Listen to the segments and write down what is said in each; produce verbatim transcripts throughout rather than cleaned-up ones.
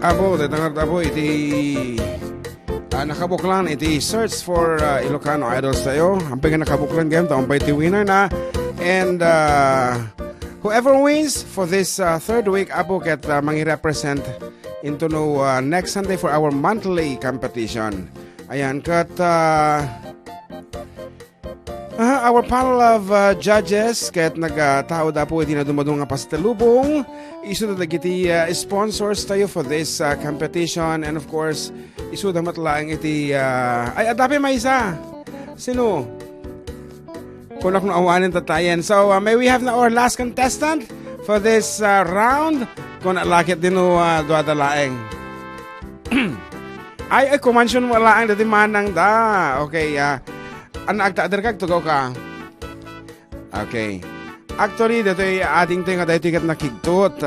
Apo, dayta nga apo iti, ah, nakabuklan iti search for, ah, Ilocano Idols tayo. Ampay nga nakabuklan gayam, ta umpay ti winner na. And, ah, whoever wins for this, ah, third week, apo, ket, ah, mangirepresent into no, ah, next Sunday for our monthly competition. Ayan, ket, ah, Ah, our panel of, uh, judges, ket nagtaud, apo, iti nadumaduma nga pasalubong. Isuda dagiti, uh, sponsors tayo for this, uh, competition. And of course, isuda met laeng iti, uh, ay, adda pay maysa. Sino? Kunak no awanen tatayen. So, uh, may we have now our last contestant for this, uh, round. Kuna la ket dino, uh, duada laeng. Ay, ay, kumansion mo laeng dati manang da. Okay, ah, Anna, agtaader ka, agtugaw ka. Okay. Actually, datoy ading toy nga daytoy ket nakigtot.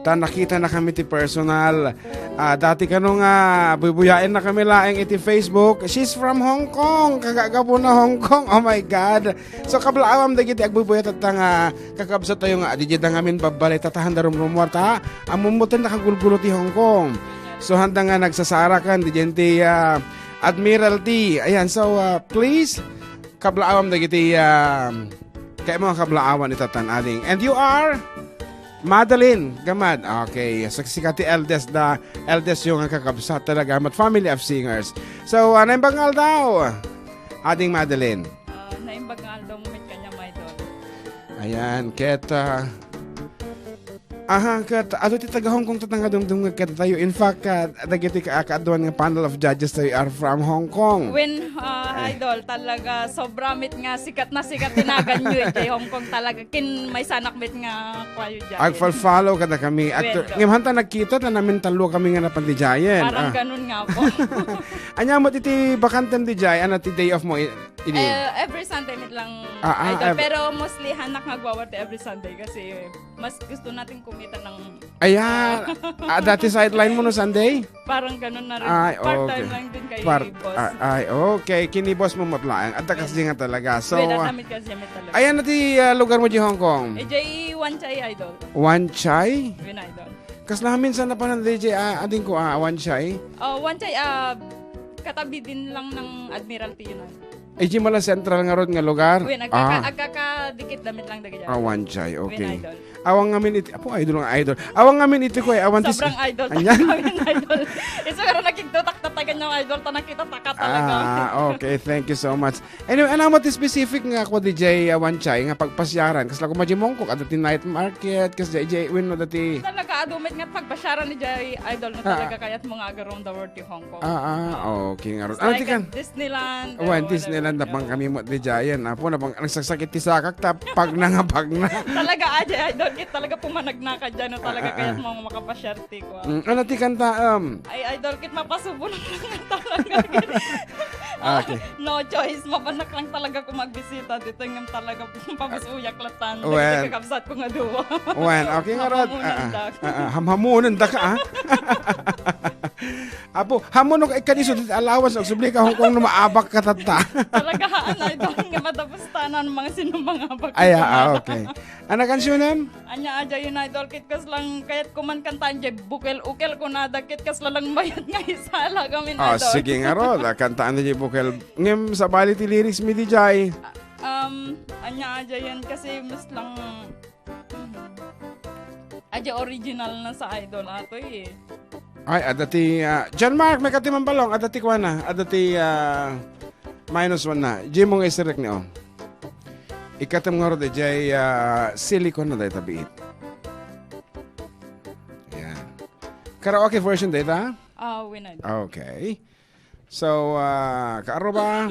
Ta nakita na kami ti personal. Ah, dati kano nga bubuyaen na kami laeng iti Facebook. She's from Hong Kong. Kagagapo na Hong Kong. Oh my God. So, kablaawam dagiti agbubuya tatta nga kakabsat tayo nga adi da ngamin babbalay ta, ta handa rumrumuar ta. Ammom met nakagulgulo ti Hong Kong. So, handa nga nagsasarakan di dyan ti, ah, Admiralty. Ayan, so, ah, please, kablaawam dagiti, ah, kay mga kablaawan itatan ading. And you are Madeline Gamad. Okay, so sika ti eldest da, eldest yung kakabsat talaga, but family of singers. So, ah, naimbag nga aldaw, ading Madeline. Ah, naimbag nga aldaw mo met kanya, my idol. Ayan, ket, ah, aha, ket, adu ti taga Hong Kong tatta nga dumdumngeg kadatayo. In fact, ah, dagiti ka-, kaaduan nga panel of judges tayo are from Hong Kong. When, ah, Eh. Idol, talaga, sobra met nga sikat na sikat ti naganyo, eh, kay Hong Kong talaga. Kin, maysanak met nga kuayo dyan. Agfal-follow kada kami. At, Well, ngem hanta nagkita, ta namin tallo kami nga napan di jayen. Parang Ah. ganun nga po. Anya mo, iti bakantem di jay, ano, ti day off mo, i-, Idi. Eh, every Sunday met lang, Ah, ah, Idol. ev- Pero mostly, hanak nga agwawar ti every Sunday kasi mas gusto natin kumita ng Ayan. Ah, dati sideline mo no Sunday? Parang ganun na rin. Ay, Part-time okay. lang din kay Part-, boss. ah, ay, okay. Kini boss mo met laeng. At kasi nga talaga. So, Wait, ah, damit kasi met talaga. ayan na ti, ah, lugar mo di Hong Kong. Eh, jay Wan Chai, Idol. Wan Chai? Win, Idol. Kasla minsan na pa na, D J, ah, ading ko, ah, Wan Chai? Oh, Wan Chai, ah, katabi din lang ng Admiralty yun, ah. Eh, di mala central nga road nga lugar? Uy, nagkaka-, Ah. agkakadikit damit lang dagiti. Ah, Wan Chai, Uy, okay. Idol. Awang ngamin iti, apo, idol nga idol. Awang ngamin iti ko, eh, awan tis- Sobrang idol Anyan? ta namin, idol. Isa ka rin nakikita, taktatagan yung idol, ta nakita, taka talaga. Ah, okay. Thank you so much. Anyway, ano mo ti specific nga ako, D J, uh, Wan Chai, nga pagpasyaran? Kasla ko, Maji Mongkok, adda ti night market, kas J J Win, no, dati. Talaga, adu met nga pagpasyaran ni Jay Idol nga Ah. talaga kayat mo nga aga-roam the world ti Hong Kong. Ah, ah, okay nga ron. It's Ano like ti kan? a Disneyland, Wan, or Disneyland, whatever. napang kami mo, di Jayan. Apo, napang, ang sakit ti sakak, ta, pagna nga pagna. Talaga, ah, Jay Idol, kit talaga pumanagna ka dyan, no? Talaga Ah, ah, kayat ah. mo makapasyar ti ko, ah. Mm, ano ti kanta, um? Ay, Idol, kit mapasubo na talaga. Ah, okay. No choice, mapanak lang talaga ko magbisita dito, ngem talaga pabisuyak latan. Well. Dagiti kakabsat ko nga duwa. Well, okay nga rod. Hamhamunan Ah, ah. da. Ah, ah. Hamhamunan da ka, ah. Apo, hamuno ka ikaniso dit alawas, agsubli ka Hong Kong no maabak ka tatta. Talaga, haan, Idol, nga matapos tanan, mga sino mga abak Ay, ko ah, na. okay. Ano kansyonam? Anya, aja yun, Idol, kit kas lang, kayat ko man kantaan, jay bukel-ukel ko na, dakit kas lang bayat nga isala kami, Ah, Idol. sige nga, Rod. Ah, kantaan na jay bukel. Ngem, sabali ti lyrics mi di jay. Ah, um, anya, aja yan, kasi mas lang, aja original na sa Idol ato eh. Ay, adda ti, ah, John Mark, may katiman balong, adda ti kuana, adda ti, ah, minus one na. Jay mo nga isirek ni, oh. Ikatem nga rod, jay, ah, silicone na dayta biit. Yan. Karaoke version dayta? Ah, winad. Okay. So, ah, kaaruba,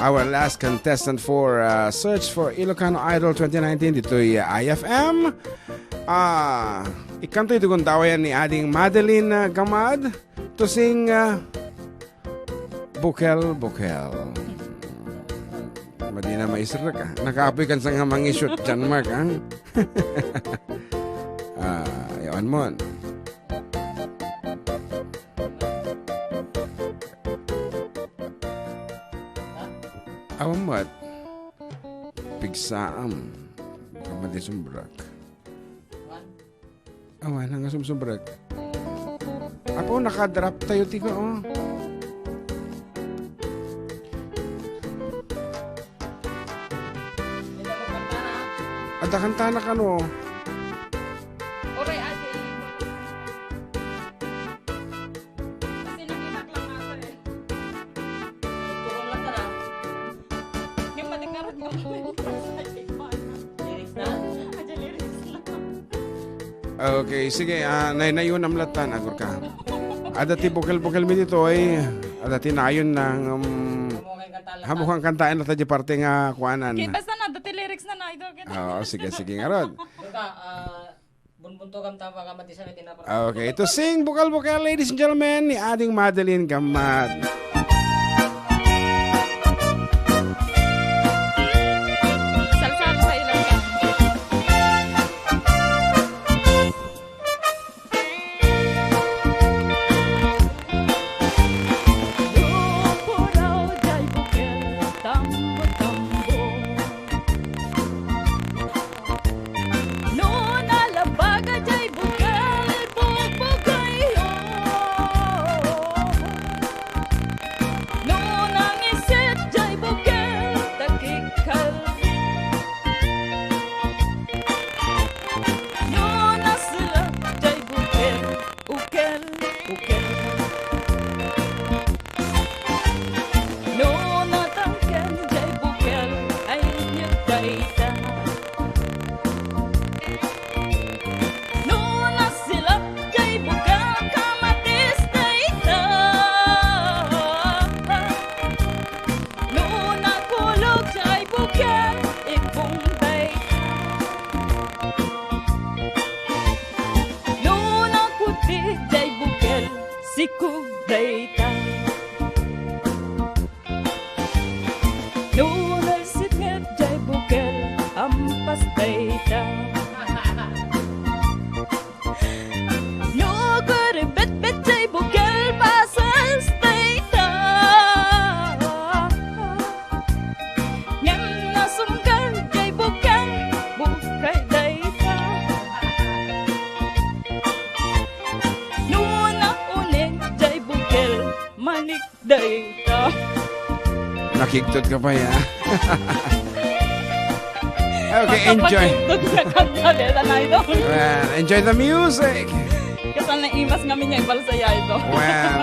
our last contestant for, ah, Search for Ilocano Idol twenty nineteen ditoy, ah, I F M. Ah, ikanto iti gundawayan ni Ading Madeline, ah, Gamad to sing, ah, Bukel, Bukel. Madi na maisrek, ah. Nakaapoy kan sa nga mangishoot dyan, Mark, ah. Ah, yawan mo. Awan mo at pigsaam. Baka madi sumbrak. Awan, hanggang sumsumbrek. Apo, nakadrop tayo, tiga, oh. Adda kanta na kano. Oray, ate. Kasi nag-inak lang ata eh. Turong lang ka na. Yung matikarot nga. Lyrics na? Adya lyrics na. Okay, sige, ah, nay-, nayunam latan, agurka. Adda ti bukel-bukel mi ditoy, adda ti nayon nang, um, hamukan kantaen ta di parte nga kuanan. Kay basta na, adda ti lyrics na na, ito, kita. Oo, sige, sige, ngarud. Buka, ah, Bunbuntogan ta, baka madisan na din na. Okay, to sing bukel-bukel, ladies and gentlemen, ni Ading Madeline Gamat. Salsa sa ilang yan. Puraw jay bukel, tambo-tambo. No nalabaga jay bukel, bugbugayo. No nangisit jay bukel, takikalbi. No nasilak jay bukel, ukel, ukel. No natangken jay bukel, ay inyek dayta. No nasilak jay bukel, kamatis dayta. No nakulog jay bukel, ibbong dayta. No nakuti jay bukel, sikog dayta. No naisitngit jay bukel, ampas dayta. No guribetbet jay bukel, pasas dayta. Ngem nasumgad jay bukel, bugay dayta. No naunig jay bukel, manik dayta. Nakigtot ka pa, ya. Okay, enjoy. Nakapagigtot ka kanta, deta na ito. Well, enjoy the music. Kasal na imas nga minya ibalsa ya ito. Well.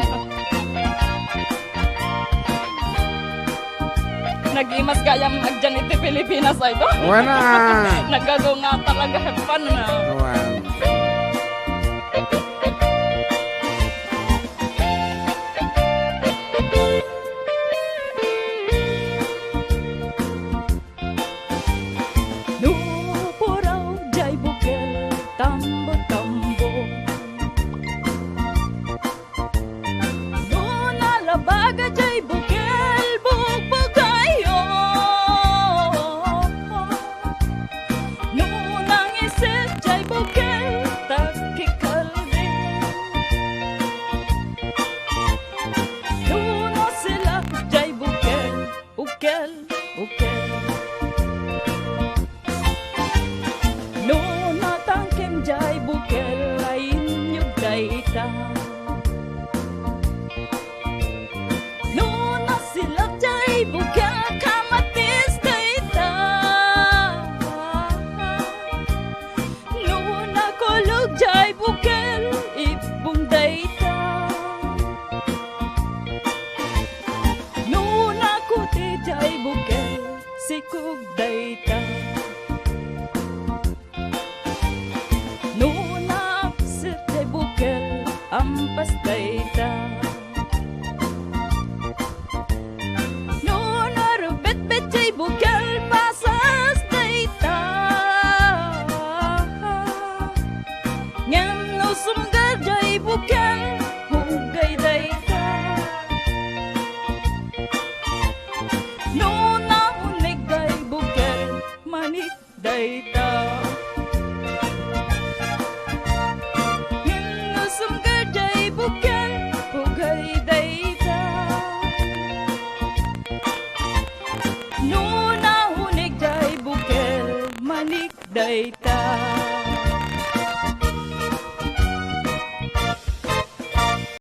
Nag-imas gayam agyan iti Pilipinas, ay ito. Wala. Nagago nga talaga, hepan na. Wala. No puraw jay bukel, tambo-tambo. No nalabaga jay bukel, bugbugayo. No nangisit jay bukel, takikalbi. No nasilak jay bukel, ukel, ukel. No natangken jay bukel, ay inyek dayta. No nasilak jay bukel, kamatis dayta. No nakulog jay bukel, ibbong dayta. No nakuti jay bukel, sikog dayta. No naapsit jay bukel, ampas dayta. No narubetbet jay bukel, pasas dayta. Ngem no sumgad jay bukel, bugay dayta. No naunig jay bukel, manik dayta. Ngem no sumgad jay bukel, bugay dayta. No naunig jay bukel, manik dayta.